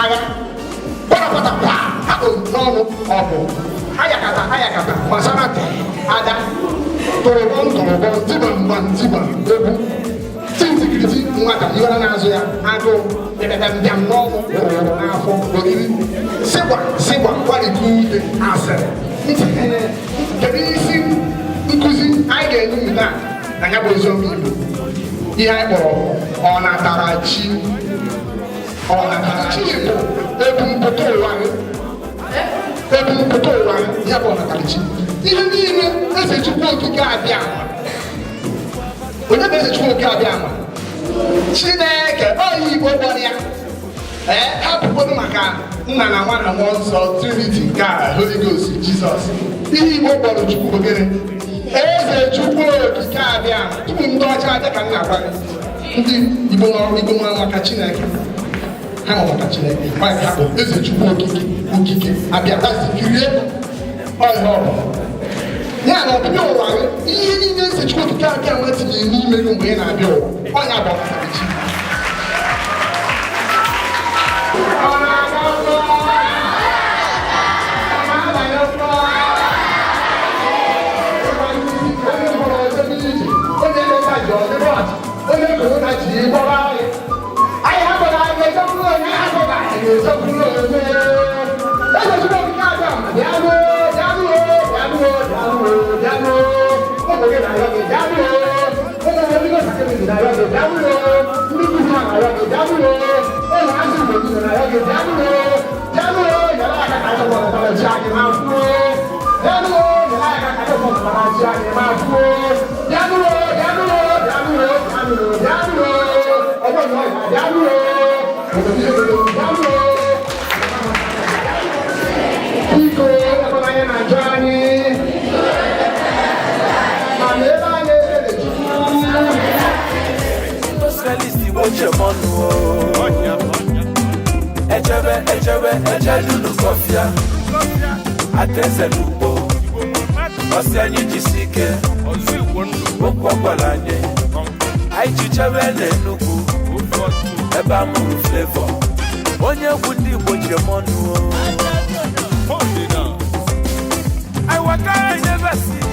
Agha kpọrọpụta kwa akpụ n'ọnụ ọgụ ayakata ayakata gbasara ada tụrụbọm tụrụbọm tiba mgba ntiba egwu tintikiriti nwata iwere na-azụ ya agụụ bịabịa mbịam n'ọnụ wụrụ n'afọ oriri sịgwa sịgwa gwarikọ ute asịrị ntị. Kedu isi nkụzi anyị ga-enye unu taa na ya bụ oziọma Igbo? Ihe anyị kpọrọ ọnatarachi. Ọnatarachi bụ ebumpụta ụwa gị, ebumpụta ụwa gị, ya bụ ọnatarachi. Ihe niile Eze Chukwu Okike abịa ama. Onye bụ Eze Chukwu Okike abịa ama? Chineke onye Igbo kpọrọ ya. Ee, hapụgodu maka Nna na Nwa na Mmụọ Nsọ, Trinity nke a, Holy Ghost, Jizọs. Ihe Igbo kpọrọ Chukwu bụ gịnị? Eze Chukwu Okike abịa. Tupu ndị ọcha abịa, ka m na-agwa gị, ndị Igbo nọ, Igbo nwa maka Chineke, ha nọ maka Chineke. Ọ ya bụ Eze Chukwu Okike Okike abịa. That's the creator. Ọ ihe ọ bụ ya na ọbịbịa ụwa gị, ihe niile Eze Chukwu Okike abịa nwa tinyere n'ime gị mgbe ị na-abịa ụwa, ọ ya bụ ọnatarachi. Ọ na-aga ọkụ? Ọ na-abanye ọkụ? Onye hụrụ ọzọ n'ije, onye leta ji ọdịrị ọchị, onye korona ji gbọrọ anyị. Anyị hapụrụ, anyị ga-ejekwuru onye hapụrụ, anyị ga-ejekwuru onye. Eze Chukwu Okike abịa ma bịanụ, bịanụ, bịanụ, bịanụ, bịanụ. Ụmụ gị na-arịọ gị, bịanụ. Ụmụ gị ndị sakịrị na-arịọ gị, bịanụ. Ndị nkuzi ha na-arịọ gị, bịanụ. Ụmụ azụ Igbo niile na-arịọ gị, bịanụ, bịanụ. Nyere aka ka anyị kpọtara chi anyị ma fuo. Bịanụ, nyere aka ka anyị kpọtara chi anyị ma fuo. Bịanụ, bịanụ, bịanụ, bịanụ, bịanụ. Ọgbọ nnọọ ya, bịanụ. Obodo bịanụ. Biko, ịhụnanya na-ajụ anyị mana ebe anyị ebere Chukwu. Specialist Igbo chemọnụ echebe echebe echedunu kọfịa ateze n'ugbo ọsị anyị jisi ike okwu ọgwara anyị anyị ji chebe n'Enugwu ebe a mụrụ Flavour, onye egwu ndị Igbo chemọnụ. I waka, I never see.